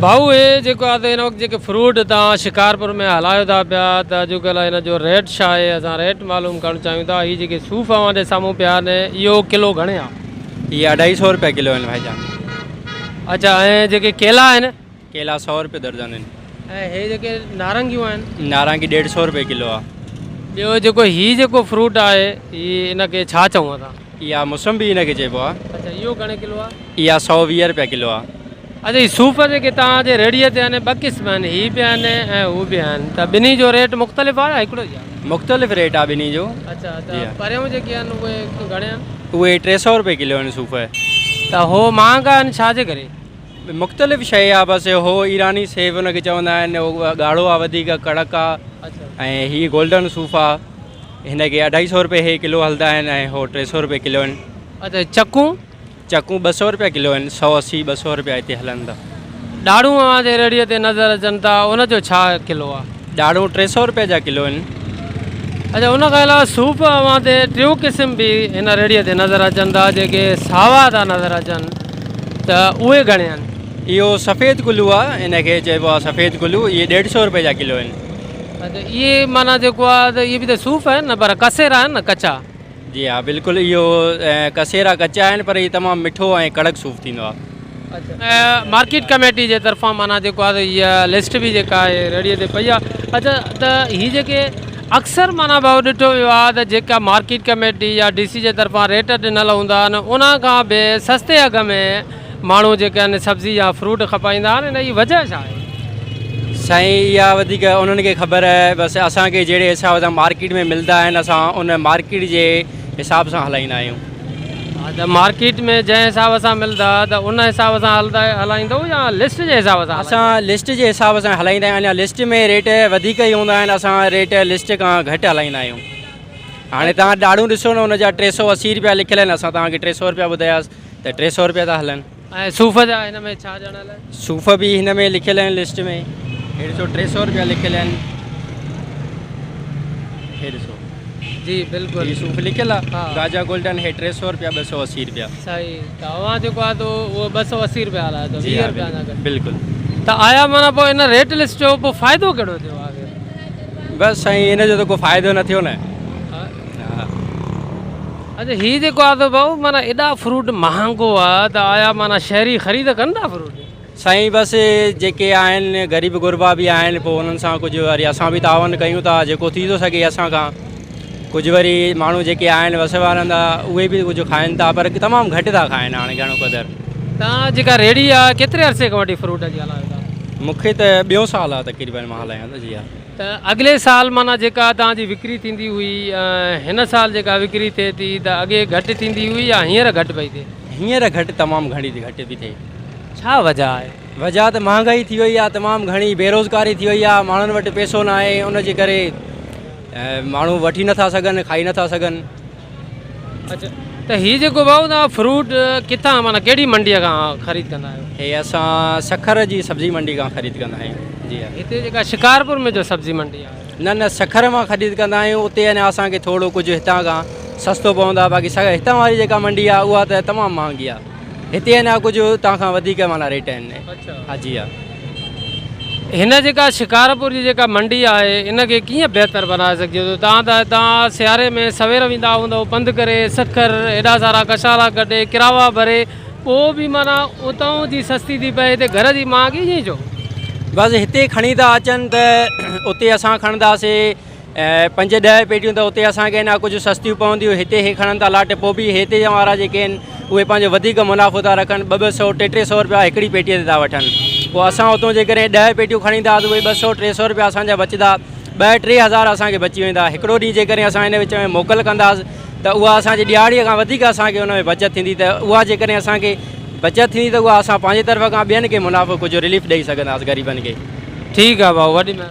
ڀائو هي جيڪو آهي ته هن وقت جيڪي فروٽ توهان شڪارپور ۾ هلايو ٿا پيا ته اڄڪلهه هن جو ريٽ ڇا آهي اسان ريٽ معلوم ڪرڻ چاهيون ٿا هي جيڪي صوف اوهان جي سامهون پيا آهن اهو ڪلو گهڻي آهي؟ اهي اڍائي سئو روپيا ڪلو آهن ڀائي جان. اڇا ۽ جيڪي ڪيلا آهن؟ ڪيلا سئو روپيا درجن آهن. ۽ هي جيڪي نارنگيون آهن؟ نارنگي ڏيڍ سئو روپيا ڪلو آهي. ٻيو جيڪو هي جيڪو فروٽ آهي هي ان کي ڇا چئون اسان؟ اها موسمبي ان کي چئبو آهي. اڇا اهو گهڻي ڪلو آهي؟ اها 120 رپيا ڪلو آهي. اڇا هي صوف جيڪي توهان جي ريڙهيء تي آهن ٻه قسم آهن هي به آهن ۽ هو به آهن ته ٻنهي جو ريٽ مختلف آهي يا هڪڙو ئي آهي؟ مختلف ريٽ آهي ٻنهي جو. اڇا ته پريون جيڪي آهن اهي گهڻي آهن؟ اهي 300 رپيا ڪلو آهن صوف. ته هو مهانگا آهن ڇا جي ڪري؟ مختلف شيء آهي بس هو ايراني سيب ان کي چوندا آهن هو ڳاڙهو آهي وڌيڪ ڪڙڪ آهي ۽ هي گولڊن صوف آهي. هن کي اڍائي سئو روپيه هي ڪلو هلدا آهن ۽ هو 300 روپيه ڪلو آهن. اچا چڪون؟ چڪون 200 روپيه ڪلو آهن، 180 200 روپيه هتي هلن ٿا. ڏاڙهون اوهان جي ريڙهيء تي نظر اچن ٿا ان جو ڇا ڪلو آهي؟ ڏاڙهون 300 روپيه جا ڪلو آهن. اچا ان کان علاوه صوف اوهان تي ٽيون قسم به هن ريڙهيء تي نظر اچن ٿا جيڪي ساوا ٿا نظر اچن ته اهي گهڻي آهن؟ اهو سفيد ڪلو آهي ان کي چئبو آهي سفيد ڪلو اهي 150 روپيه جا ڪلو آهن. اچا اهي معنيٰ جيڪو آهي ته اهي به ته صوف آهن نه پر ڪسيرا آهن نه ڪچا. جي ها بلڪل اهو ڪسيرا ڪچا آهن پر هي تمام مٺو ۽ ڪڙڪ صوف ٿيندو آهي. اچا مارڪيٽ ڪميٽي جي طرفان معنيٰ جيڪو آهي ته هيء لسٽ به جيڪا آهي ريڙهي تي پئي آهي اچا ته هي جيڪي اڪثر معنيٰ ڀائو ڏٺو ويو آهي ته جيڪا مارڪيٽ ڪميٽي يا ڊي سي جي طرفان ريٽ ڏنل هوندا آهن ان کان به سستي اگهه ۾ ماڻهو جيڪي آهن سبزي يا فروٽ کپائيندا آهن ان جي وجه ڇا آهي؟ سائين اها وڌيڪ انهن کي خبر آهي بس اسان کي جهڙي حساب سان مارڪيٽ ۾ ملدا آهن اسان ان مارڪيٽ جي حساب سان هلائيندا آهيون. ها ته مارڪيٽ ۾ جنهن حساب سان ملدا ته ان حساب سان هلدا هلائيندو يا لسٽ جي حساب سان هلائيندو؟ اسان لسٽ جي حساب سان هلائيندا آهيون اڃا لسٽ ۾ ريٽ وڌيڪ ئي هوندا آهن اسان ريٽ لسٽ کان گهٽ هلائيندا آهيون هاڻي توهان ڏاڙهون ڏسو نه ان جا 380 رپيا لکيل آهن اسان توهان کي 300 رپيا ٻڌاياس ته 300 رپيا ٿا هلن. ۽ صوف جا هن ۾ ڇا ڄاڻايل آهن؟ صوف به هن ۾ لکيل آهن لسٽ ۾. هي ڏسو 300 رپيا لکيل آهن. هي ڏسو. جي بلڪل. هي صوف لکيل آهي. گاجا گولڊن هي 300 رپيا 280 رپيا. صحيح ته اوهان جيڪو آهي تو اهو 280 رپيا هلايو اٿو 20 رپيا اڃا گهٽ. بلڪل. ته آيا معنيٰ پوء ان ريٽ لسٽ جو پوء فائدو ڪهڙو ٿيو آخر؟ بس سائين ان جو ته ڪو فائدو نه ٿيو نه. اچا هي جيڪو آ ته ڀائو معنيٰ ايڏا فروٽ مهانگو آ ته آيا معنيٰ شهري خريد ڪن ٿا فروٽ. سائين بس جيڪي آهن غريب غربا به آهن پوء انهن سان ڪجهه وري اسان به تعاون ڪيون ٿا جيڪو ٿي ٿو سگهي اسان کان ڪجهه وري ماڻهو جيڪي آهن وس وارن ٿا اهي به ڪجهه کائن ٿا پر تمام گهٽ ٿا کائن هاڻي گهڻو قدر. تان جيڪا ريڙهي آ ڪيتري عرصي کان وٺي فروٽ جي هلايو ٿا. مونکي ته ٻيون سال آ تقريبن مان هلايان ٿو جي ها. ته اڳلي سال معنيٰ جيڪا توهان جي وڪري ٿيندي هئي ۽ هن سال جيڪا وڪري ٿئي ٿي ته اڳي گهٽ ٿيندي هئي يا هينئر گهٽ پئي ٿئي؟ هينئر گهٽ تمام گهڻي ٿي گهٽ پئي ٿئي. ڇا وجه آهي؟ وجه ته مهانگائي ٿي وئي آهي تمام گهڻي بيروزگاري ٿي وئي آهي ماڻهن وٽ پئسو نه آهي ان جي ڪري ماڻهو وٺي نٿا سگهن کائي نٿا سگهن. اچا ته هي جيڪو ڀائو توهان فروٽ ڪٿان معنيٰ ڪهڙي منڊيء کان خريد ڪندا آهيو؟ هي اسان سکر جي سبزي منڊي کان خريد ڪندا آهيون جي ها. هتي جيڪا شڪارپور ۾ جو سبزي منڊي آهي. نه نه سکر مان خريد ڪندا آهيون اتي اڃا اسان کي ٿورو ڪجهه هتان کان سستو پوندو آهي باقي هتان واري جيڪا منڊي آهي اها ته تمام مهانگي آهي. هتي اڃا ڪجهه اتان کان وڌيڪ معنيٰ ريٽ آهن. ها جي ها. هن جيڪا شڪارپور جي جيڪا منڊي آهي ان کي ڪيئن بهتر بنائي سگهجي ٿو تان ته هتان سياري ۾ سوير ويندا هوندؤ پنڌ ڪري سکر هيڏا سارا ڪشالا ڪڍي ڪراوا ڀري پوء به معنيٰ اتان جي سستي ٿي پئي هتي گهر جي مهانگي ائين ڇو؟ بس هتي کڻي ٿا اچن ته اتي اسان کڻنداسي پنج ڏهه پيٽيون ته اتي اسان کي اڃا ڪجهه سستيون پونديون هتي هي کڻن ٿا لاٽ پوء به هتي جا وارا جيڪي آهن اهي پنهنجو وڌيڪ منافعو ٿا رکن ٻه ٻه سئو ٽي ٽي سئو روپيا هڪڙي پيٽيء تي ٿا وٺن پوء اسان اتو جيڪڏهن ڏهه پيٽيون کڻي ايندا ته اهي ٻه سئو ٽي سئو روپيا اسان جا بچندا ٻه ٽي هزار اسان کي بچي ويندا هڪڙو ڏينهن جيڪڏهن اسان ان وچ ۾ موڪل ڪنداسين ته اها اسان جي ڏهاڙيء کان وڌيڪ اسان کي ان ۾ بچت ٿيندي ته اها جيڪڏهن اسان کي بچت ٿيندي ته اها اسان پنهنجي طرف کان ٻين کي منافعو ڪجهه رليف ڏئي سگهنداسين غريبن کي. ٺيڪ آهي ڀائو وڏي مهرباني.